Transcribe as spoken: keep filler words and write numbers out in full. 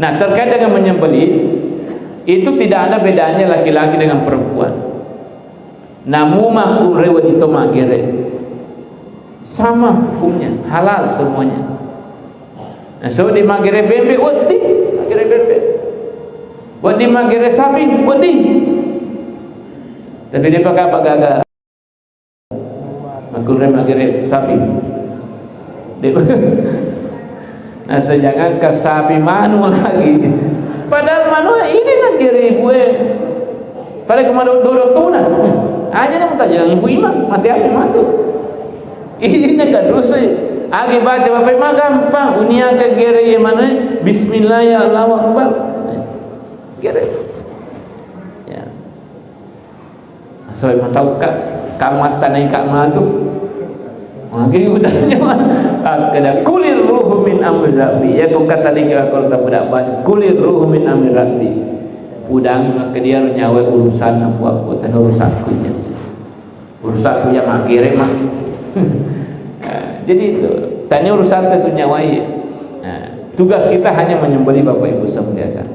Nah, terkait dengan menyembelih, itu tidak ada bedanya laki-laki dengan perempuan. Namu makkunrai wedding to maggere. Sama hukumnya, halal semuanya. Nah, so di maggere bembe, wedding maggere bembe. Wedding maggere sapi, wedding. Tapi dia pakai apa gaga? Makkunrai maggere sapi. Dia, nah, sejangan ke sapi manu lagi. Padahal manu ini lagi ribu eh. Pada kemana dulu tuna. Aja nang tajang ibu imang, mati apa matu. Ini kan dosa. Agi baca bapak mah gampang. Unia ke gere ye mana? Bismillah ya Allahu Akbar. Gere. Ya. Asal mau tahu kak, kamu tanai kak matu. Magi udah nyawa. Kada kulir ruhu min amri rabbi. Ya kau kata ni kira kau tak berapa. Kulir ruhu min amri rabbi. Udang maka dia nyawa urusan aku aku tanah urusanku ya. Urusanku ya makkere mah. Nah, jadi itu tanya urusan itu nyawa ya. Nah, tugas kita hanya menyembelih Bapak Ibu saya muliakan.